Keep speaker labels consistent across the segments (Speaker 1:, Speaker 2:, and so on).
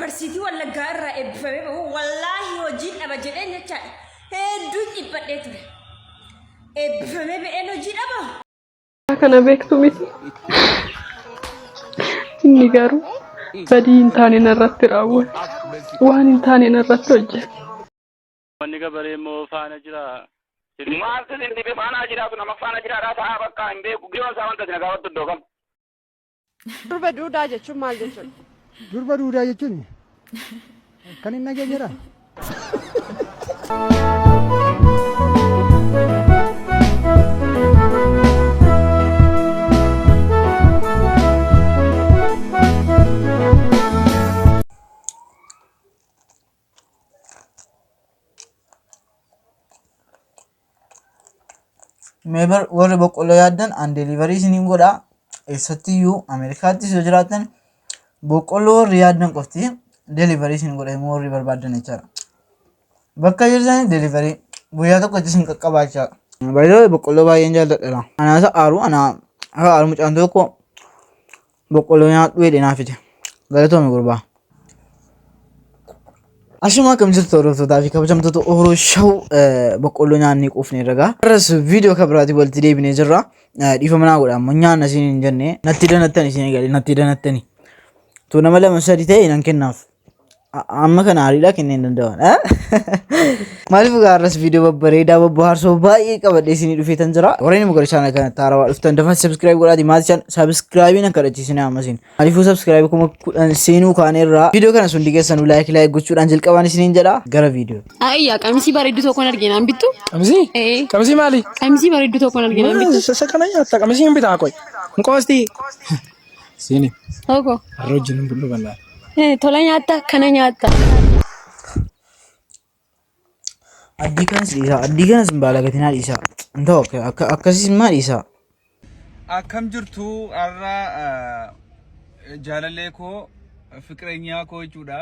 Speaker 1: Yuunivarsiitii Wallaggaa irraa eebbifamee bahu wallaahi hojiin dhaba jedheen jechaadha. Hedduun dhiphadhee ture. Eebbifamee ba'een hojii dhaba.
Speaker 2: Kana beektu miti. Inni garuu badii hin taane narratti raawwate. Waan hin taane narratti hojjete.
Speaker 3: Manni gabaree immoo faana jira.
Speaker 4: Maaltu isin dhibe faanaa jiraatu nama faana jiraadhaa ta'aa bakka hin beeku giroon isaa wanta isin gaafadhu iddoo kam.
Speaker 5: Durba duudaa jechuun maal jechuudha?
Speaker 6: Durba duudaa jechuun kan hin dhageenyedha.
Speaker 7: Mee bar warri boqqolloo yaaddan an delivery isiniin godha. Eessattiyyuu Ameerikaattis yoo jiraattan boqqolloo warri yaaddan qofti delivery isin godha immoo warri barbaaddan jechaadha. Bakka jirtan delivery guyyaa tokkotti isin qaqqabaa jechaadha. Baay'ee boqqolloo baay'een jaalladha. Anaa isa aaru anaa aaru mucaan tokko Boqqolloo nyaadhu jedhee naa fide. Galatoomi gurbaa. Ashuma akkam jirtu hordoftootaa fi kabajamtoota Oro Show boqqolloo nyaannee quufne irra gaa. Har'as viidiyoo kan biraatiin walitti deebinee jirra. Dhiifama naa godha ammoo nyaanna isin hin jenne natti danattani isin eegale natti danattani. Tu nama lama sadi ta'e nan kennaaf. Amma kana aariidhaa kennee hin danda'an. Maaliif egaa har'as viidiyoo babbareedaa babbohaarsoo baay'ee qabadhee isinii dhufee tan jira. Warreen immoo gara chaanal kanatti haarawaa dhuftan dafaa subscribe godhaati maatii chan subscribe nan kadhachiisinaa amma isin. Maaliifuu subscribe 10,000 seenuu kaaneerraa viidiyoo kana hundi keessanuu like like gochuudhaan jalqabaan isiniin jedha gara viidiyoo.
Speaker 8: Ayyaa qamisii bareedduu tokkoon arginaan bittu.
Speaker 9: Qamisii?
Speaker 8: Ee.
Speaker 9: Qamisii maali?
Speaker 8: Qamisii bareedduu tokkoon arginaan bittu.
Speaker 9: Isa kana nyaatta qamisii hin bitaa qoy. Hin qoostii. Siini.
Speaker 8: Hoko.
Speaker 9: Har'a wajjin hin bullu bal'aa.
Speaker 8: Tola nyaatta kana nyaatta.
Speaker 7: Addii kanas dhiisaa addii kanas hin baalagatinaa dhiisaa. Hin ta'u akka akkasiis maa dhiisaa.
Speaker 10: Akkam jirtu har'a jaalallee koo fiqirenyaa koo jechuudha.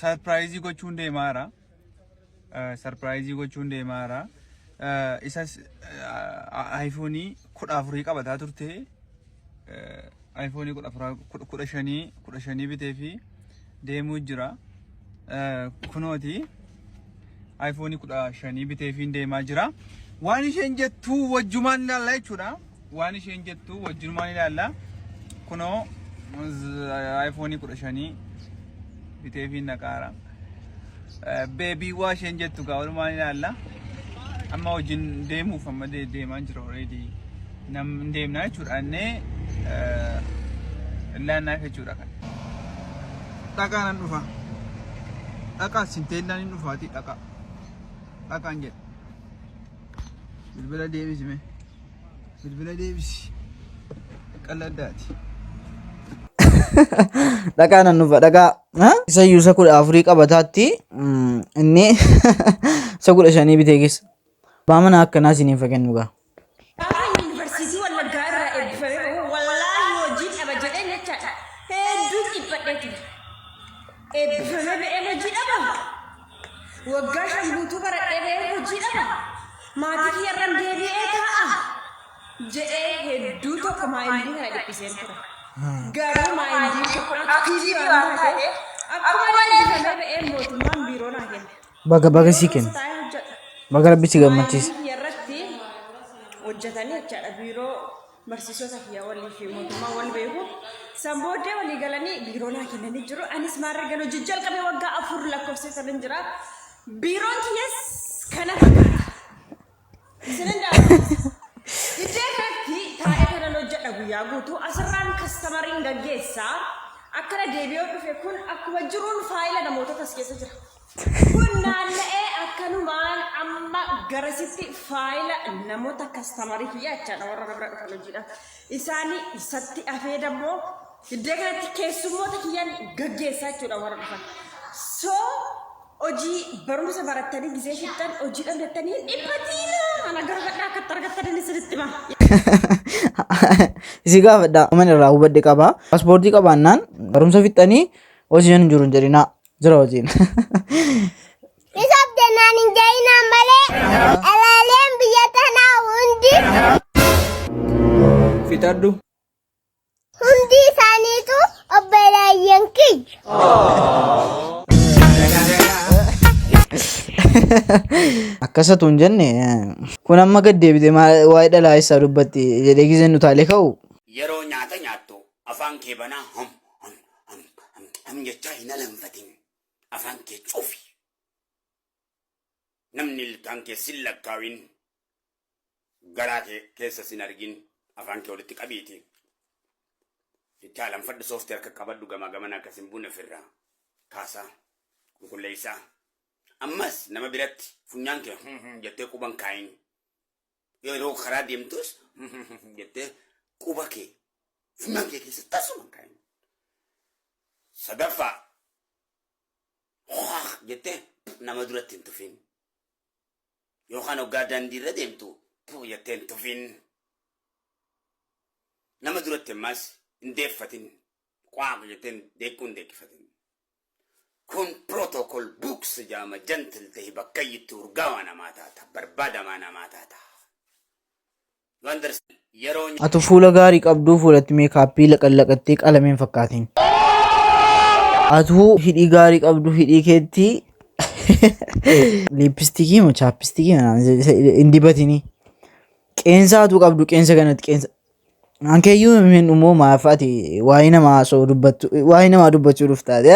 Speaker 10: Sarpiraayizii gochuun deemaa jira. Sarpiraayizii gochuun deemaa jira. Isas aayifoonii 14 qabataa turte. Aayifoonii 14 15 bitee fi deemuu jira. Kunooti aayifoonii 15 bitee fi deemaa jira. Waan isheen jettu wajjumaan ilaalla jechuudha. Waan isheen jettu wajjumaan ilaalla. Kunoo aayifoonii 15 bitee fi naqaara. Beebii waa isheen jettu gaa walumaan ilaalla. Amma wajjin deemuuf amma deemaa jira already. Nam deemnaa jechuudha. Annee illaannaaf jechuudha kan. Dhaqaa nan dhufa. Dhaqaa sinteellaan hin dhufaatii dhaqaa. Dhaqaan jedha. Bilbila deebisi mee. Bilbila deebisi. Qalladdaati.
Speaker 7: Dhaqaa nan dhufa dhaqaa. Isa iyyuu isa 14 qabataatti inni isa 15 bitee keessa. Abbaa manaa akkanaa isiniif haa kennu gaa.
Speaker 1: Gaafa Yuunivarsiitii Wallaggaa irraa eebbifamee bahu wallaahi hojiin dhaba jedheen jechaadha. Hedduun dhiphadhee ture. Eebbifamee ba'een hojii dhaba. Waggaa 5 guutuu baradhee ba'ee hojii dhaba. Maatii kiyyarran deebi'ee taa'a jedhee hedduu tokko maayindii kana dhiphiseen ture. Garuu maayindiin kun aktiivii waan taateef akkuma eebbifamee ba'een mootummaan biiroo naa kenne.
Speaker 7: Baga baga
Speaker 1: Biiroo
Speaker 7: sii
Speaker 1: keessa
Speaker 7: kenne.
Speaker 1: taa'ee hojjedha.
Speaker 7: Baga rabbi si gammachiise.
Speaker 1: Maayindii kiyya irratti hojjetanii jechaadha biiroo barsiisota kiyya walii fi mootummaa wal beeku. San booddee walii galanii biiroo naa kennanii jiru. Anis maarra hojii jalqabee waggaa 4 lakkoofsisan jira. Biiroon kiyyas kana fakkaata. Isinin daawwachiisa. Iddoo kanatti taa'ee kanan hojjedha guyyaa guutuu. Asirraan kastamariin gaggeessaa. Akkana deebi'ee dhufe kun akkuma jiruun faayila namoota as keessa jira. Kun naanna'ee akkanumaan amma garasitti faayila namoota kastamarii kiyyaa jechaadha warra na bira dhufan hojiidhaaf. Isaanii isatti hafee dammoo iddoo kanatti keessummoota kiyyan gaggeessaa jechuudha warra dhufan. So hojii barumsa barattanii gisee fixxan hojii dhabdattanii hin dhiphatiina. Ana gaafadhaa akkatti argattanii isinitti hima.
Speaker 7: Si gaafadha. Mana irraa hubadhe qaba. Paaspoortii qabaannaan barumsa fixxanii hojiin hin jiru hin jedhinaa. Jira hojiin.
Speaker 11: Isaaf jennaan hin ja'inaan malee dhalaaleen biyya tanaa hundi
Speaker 10: Fixadhu.
Speaker 11: hundi isaaniitu obboleeyyan kiyya.
Speaker 7: Akkasatu hin jenne kun amma gad deebite waa'ee dhalaa isaa dubbatti jedhee gizeen utaalee ka'u.
Speaker 12: Yeroo nyaata nyaattu afaan kee banaa hum hum hum hum hum jechaa hin alanfatin. Afaan kee cufi. Namni ilkaan kee sin lakkaawin garaa kee keessa sin argin afaan kee walitti qabiiti. Jechaa alanfadhu sooftii harka qabadhu gamaa gamana akkas hin buune ofirraa kaasaa qulqulleessaa. Ammas nama biratti funyaan kee hum hum jettee quban kaayin. Yeroo karaa deemtus hum hum jettee quba kee funyaan kee keessa tasuma hin kaayin. Sadaffaa ho'aa jettee nama duratti hin tufin. Yookaan hoggaa daandii irra deemtu puu jettee hin tufin. Nama duratti ammas hin deeffatin. Qaaq jettee deekkuu hin deekkifatin. Kun protocol books jedhama gentle tahi bakka itti urgaawaa namaa taata barbaadamaa namaa taata. You understand? Yeroo
Speaker 7: Atu fuula gaarii qabduu fuulatti meekaappii laqallaqattee qalamee hin fakkaatin. Atu hidhii gaarii qabdu hidhii keetti liippistikii moo chaappistikii hin dibatini. Qeensa atu qabdu qeensa kanatti qeensa. Ankeeyyuu hin dhumuu maaf ati waa'ee namaa haasa'uu dubbattu waa'ee namaa dubbachuu dhuftaate.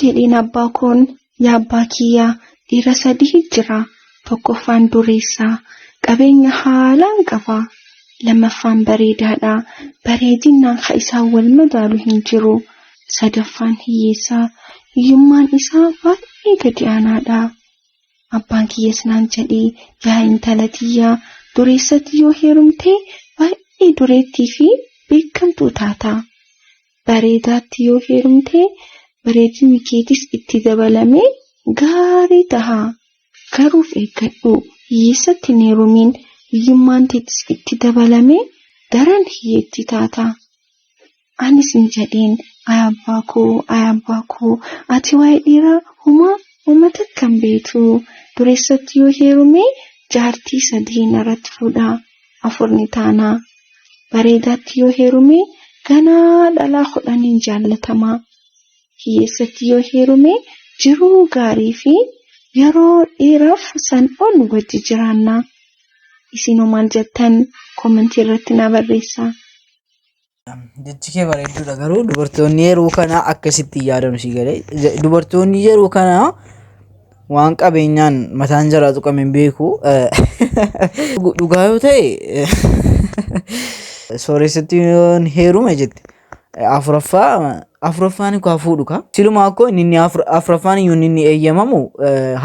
Speaker 13: Jedheen abbaa koon yaa abbaa kiyya dhiira sadii jira. Tokkoffaan dureessa qabeenya haalaan qaba. Lammaffaan bareedaadha. Bareedinnaan ka isaan wal madaalu hin jiru. Sadaffaan hiyyeessa. Hiyyummaan isaa baay'ee gadi aanaadha. Abbaan kiyyas naan jedhe yaa intala tiyya dureessatti yoo heerumte baay'ee dureettii fi beekamtuu taata. Bareedaatti yoo heerumte bareedinni keetis itti dabalamee gaarii taha. Garuu of eeggadhu hiyyeessatti hin heerumin hiyyummaan teetis itti dabalamee daran hiyyeettii taata. Anis hin jedheen ay abbaa koo ay abbaa koo ati waa'ee dhiiraa homaa homa takka hin beektu dureessatti yoo heerume jaartii sadii narratti fuudha afur ni taana. Bareedaatti yoo heerume ganaa dhalaa kudhaniin jaallatama. Hiyyeessatti yoo heerume jiruu gaarii fi yeroo dheeraaf san ol wajji jiraanna. Isinoo maal jettan koomentii irratti naa barreessaa.
Speaker 7: Jechi kee bareedduudha garuu dubartoonni yeroo kana akkasitti hin yaadanu sii galee. Dubartoonni yeroo kana waan qabeenyaan mataan jaraa tuqame hin beeku. Dhugaa yoo ta'e sooressatti yoon heerume jette. Afuraffaa afuraffaan kaa fuudhu kaa. Silumaa akkoo inni afuraffaan iyyuu inni eeyyamamu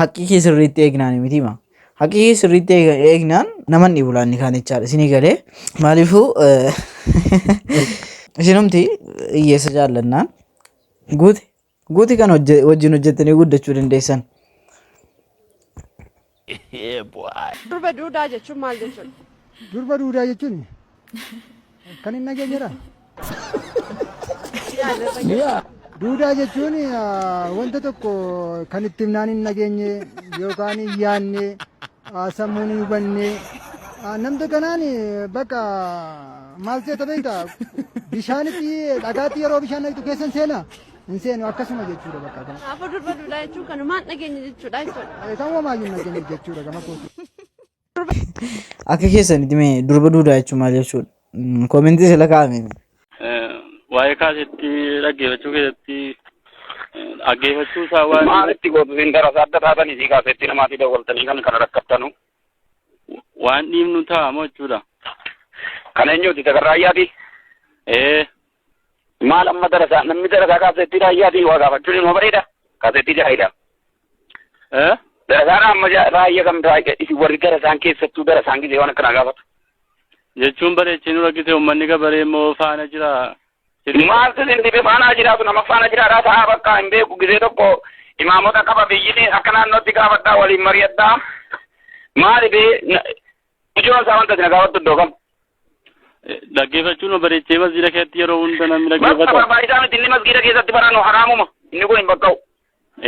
Speaker 7: haqqi kee sirriitti eegnaan miti hima. Haqii kee sirriitti eegnaan naman dhibu laanni kaan jechaadha. Isinii galee maaliifuu isinumti hiyyeessa jaallannaan guuti guuti kan wajjin hojjettanii guddachuu dandeessan.
Speaker 5: Durba duudaa jechuun maal jechuudha?
Speaker 6: Durba duudaa jechuun kan hin dhageenyedha. Duudaa jechuun wanta tokko kan itti himnaan hin dhageenye yookaan hin yaadne sammuun hin hubanne namni kanaan bakka maal seeta beekta bishaanitti dhagaatti yeroo bishaan dhaqxu keessa hin seenaa hin seenu akkasuma jechuudha bakka kana.
Speaker 5: Kanaafuu durba duudaa jechuun kanumaan dhageenye jechuudha jechuudha.
Speaker 6: Kan homaayyuu hin dhageenye jechuudha gama kootiin.
Speaker 7: Akka keessanitti mee durba duudaa jechuun maal jechuudha? Koomentii sila kaa'ame.
Speaker 3: Waa'ee kaasetti dhaggeeffachuu keessatti dhaggeeffachuu isaa waan
Speaker 4: Maal itti gootu isin darasa adda taatanii fi kaasetti namaatii dawwaltanii kan kana rakkattanu.
Speaker 3: Waan dhiibnu ta'a moo jechuudha.
Speaker 4: Kan eenyuti isa kan raayyaati?
Speaker 3: Ee.
Speaker 4: Maal amma darasaa namni darasaa kaasettii raayyaati waa gaafachuun inuma bareeda. Kaasettii jaayidha.
Speaker 3: Ee?
Speaker 4: Darasaan amma raayyaa kam raayyaa isin warri darasaan keessattuu darasaan gisee waan akkanaa gaafatu.
Speaker 3: Jechuun bareechee nu rakkise uummanni gabaree immoo faana jira.
Speaker 4: Maaltu isin dhibe faanaa jiraatu nama faana jiraadhaa ta'a bakka hin beeku gisee tokko imaamota qaba biyyi akka naannootti gaafadhaa waliin mari'adhaa. Maali bee ijoon isaa wanta isin gaafattu iddoo kam?
Speaker 3: Dhaggeeffachuun nu bareechee masjiida keessatti yeroo hunda namni
Speaker 4: Bakka
Speaker 3: dhaggeeffata.
Speaker 4: barbaachisaa miti inni masgiida keessatti barannu haraamuma inni kun hin bakka'u.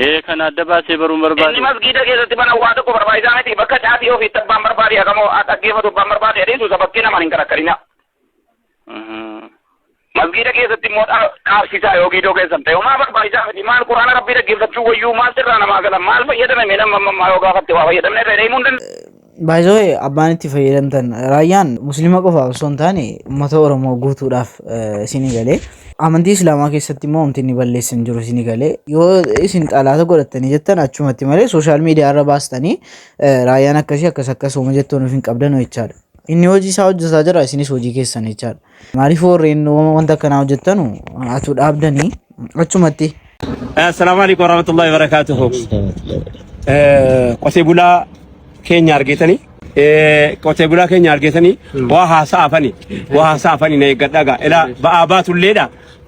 Speaker 3: Ee kana adda baasee baruun barbaade.
Speaker 4: Inni masgiida keessatti banan waa tokko barbaachisaa miti bakka caatii ofiitti abbaan barbaade hakamoo dhaggeeffatu abbaan barbaade adeemsu isa bakkee namaan hin karakkarina. Masgiida keessatti immoo dhaabsisaa yoo giidoo keessan ta'e homaa barbaachisaa miti. Maal quraana rabbii dhaggeeffachuu wayyuu maal sirraa namaa gala maal fayyadame mee nama ammaa yoo gaafatte waa fayyadamne irra deemuu hin danda'u.
Speaker 7: Baay'ee abbaan itti fayyadamtan raayyaan musliima qofaaf osoo hin taane uummata Oromoo guutuudhaaf isinii galee. Amantii Islaamaa keessatti immoo wanti inni balleessan hin jiru isinii galee. Yoo isin xalaata godhattanii jettan achumatti malee sooshaal miidiyaa irra baastanii raayyaan akkasii akkas akkas hooma jettuun of hin qabdanu jechaadha. Inni hojii isaa hojjetaa jira isinis hojii keessan jechaadha. Maaliif warreen wanta akkanaa hojjettanu atuu dhaabdanii achumatti.
Speaker 14: Assalaamu alaikum warahmatullahi wabarakatuhu. Qotee bulaa keenya argeetanii qotee bulaa keenya argeetanii waa haasa'afani waa haasa'afani na eeggadhaa gaa ilaa ba'aa baatulleedha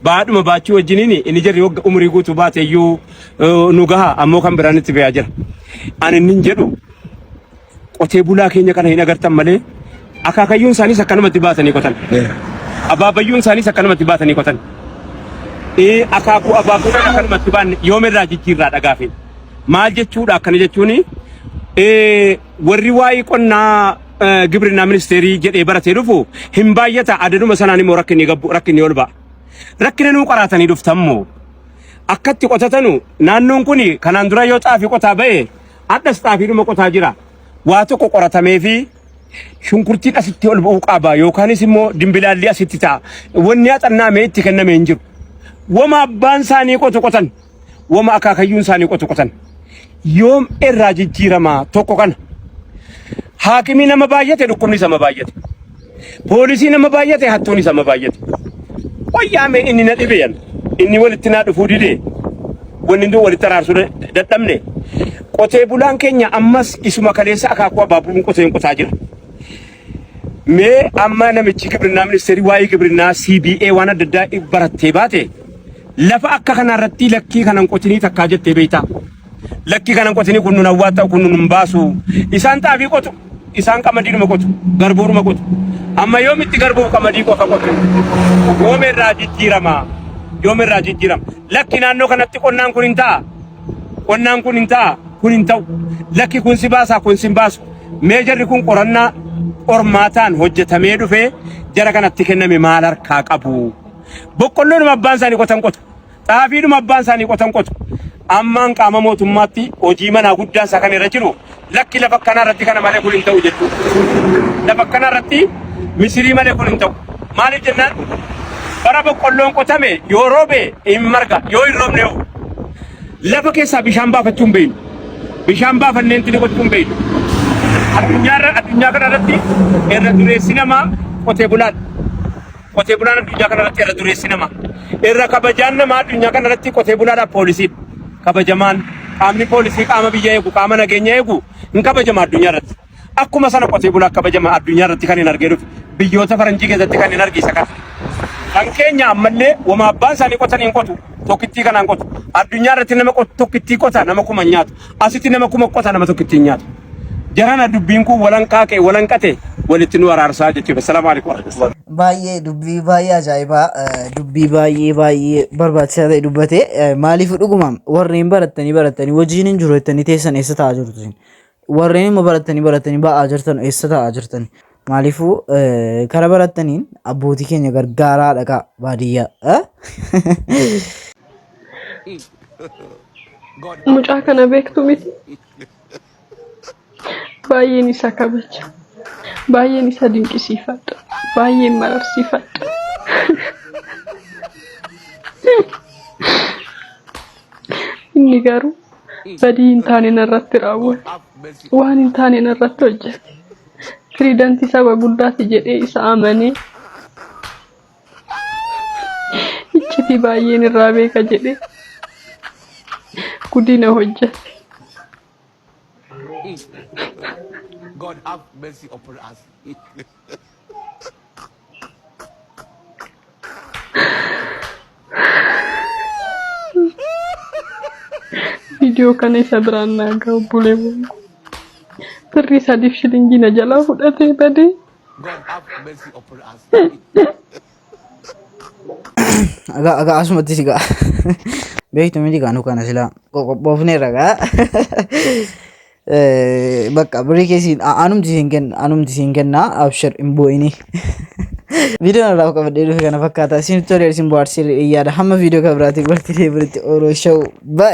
Speaker 14: ba'aadhuma baachuu wajjiniin inni jarri wagga umurii guutuu baate iyyuu nu gaha ammoo kan biraan itti fe'aa jira. Ani nin jedhu qotee bulaa keenya kana hin agartan malee akaakayyuun isaaniis akkanumatti baatanii qotan. Abaabayyuun isaaniis akkanumatti baatanii qotan. Akaakuu abaabuudhaan akkanumatti baanne yoomirraa jijjiirraa dhagaafi. Maal jechuudha akkana jechuun warri waa'ee qonnaa gibirinaa ministeerii jedhee baratee dhufu hin baay'ata adaduma sanaan immoo rakkinni gabbu rakkinni ol ba'a. Rakkina nuu qaraatanii dhuftammoo akkatti qotatanu naannoon kun kanaan dura yoo xaafii qotaa ba'e hadhas xaafiidhuma qotaa jira. Waa tokko qoratamee fi shunkurtiin asitti ol ba'uu qaba yookaanis immoo dimbilaalli asitti ta'a. Wanni haxannaamee itti kenname hin jiru. Wama abbaan isaanii qotu qotan. Wama akaakayyuun isaanii qotu qotan. Yoom irraa jijjiiramaa tokko kana. Haakimii nama baay'ate dhukkubni sama baay'ate. Poolisii nama baay'ate hattuun sama baay'ate. Wayyaame inni na dhibe yan. Inni walitti naa dhufuu dide. Wanni inni walitti araarsuu dadhabne. Qotee bulaan keenya ammas isuma kaleessa akaakuu abaabuun qoteen qotaa jira. Mee amma namichi gibirinaa ministeerii waa'ee gibirinaa CBA waan adda addaa barattee baate lafa akka kanaa irratti lakkii kanan qotinii takkaa jettee beektaa. Lakkii kanan qotinii kun nun hawwaata kun nun baasu. Isaan xaafii qotu, isaan qamadiidhuma qotu, garbuudhuma qotu. Amma yoomitti garbuuf qamadii qofa qotu? Yoom irraa jijjiirama? Yoom irraa jijjiirama? Lakki naannoo kanatti qonnaan kun hin ta'a. Qonnaan kun hin ta'a, kun hin ta'u. Lakki kun si baasaa, kun si hin baasu. Mee jarri kun qorannaa qormaataan hojjetamee dhufee jara kanatti kenname maal harkaa qabu? Boqqolloodhuma abbaan isaanii qotan qotu. Xaafiidhuma abbaan isaanii qotan qotu. Ammaan qaama mootummaatti hojii manaa guddaan isaa kan irra jiru lakki lafa akkanaa irratti kana malee kun hin ta'u jechuudha. Lafa akkanaa irratti misirii malee kun hin ta'u. Maaliif jennaan bara boqqolloon qotame yoo roobe hin marga yoo hin roobne hoo lafa keessaa bishaan baafachuu hin beeknu. Bishaan baafannee itti qochuu hin beeknu. Addunyaarra addunyaa kana irratti irra dureessi namaa qotee bulaadha. Qotee bulaan addunyaa kana irratti irra dureessi namaa. Irra kabajaan namaa addunyaa kana irratti qotee bulaadhaaf poolisiidha. Kabajamaan qaamni poolisii qaama biyya eegu qaama nageenya eegu hin kabajama addunyaa irratti. Akkuma sana qotee bulaa kabajama addunyaa irratti kan hin argee dhufe biyyoota faranjii keessatti kan hin arge isa kana. Kan keenya ammallee wama abbaan isaanii qotan hin qotu tokkittii kanaan qotu. Addunyaa irratti nama tokkittii qota nama kuma hin nyaatu. Asitti nama kuma qota nama tokkittii hin nyaatu. Jarana dubbiin kun walanqaaqe walanqate walitti nu araarsaa jechuudha. Assalaamu alaikum warahmatullahi.
Speaker 7: Baay'ee dubbii baay'ee ajaa'ibaa dubbii baay'ee baay'ee barbaachisaa ta'e dubbate. Maaliif dhuguma warreen barattanii barattanii hojiin hin jiru jettanii teessan eessa taa'aa jirtu isin? Warreen immoo barattanii barattanii ba'aa jirtan eessa taa'aa jirtan? Maaliifuu kara barattaniin abbootii keenya gargaaraa dhaqaa baadiyyaa.
Speaker 2: Mucaa kana beektu miti. Baay'een isa kabaja. Baay'een isa dinqisiifadha. Baay'een mararsiifadha. Inni garuu badii hin taane narratti raawwate. Waan hin taane narratti hojjete. Piriidantii saba guddaati jedhee isa amanee iccitii baay'een irraa beeka jedhee guddina hojjete.
Speaker 15: God have mercy upon us.
Speaker 2: Viidiyoo kana isa biraan naa ga'a obboleewwan koo. Birrii sadiif shilingii na jalaa fudhatee badee.
Speaker 15: God have mercy upon us.
Speaker 7: Agaa agaa asumatti si ga'a. Beektu miti kaanu kana silaa qoqophoofneerra gaa. Bakka birrii keessi anumti siin kenna anumti siin kenna abshir hin boo'ini. Viidiyoon irraa qabadhee dhufe kana fakkaata. Isinitti tolee, isin bohaarsee yaada. Hamma viidiyoo kan biraatiin walitti deebinutti, Oroo Show. Bye.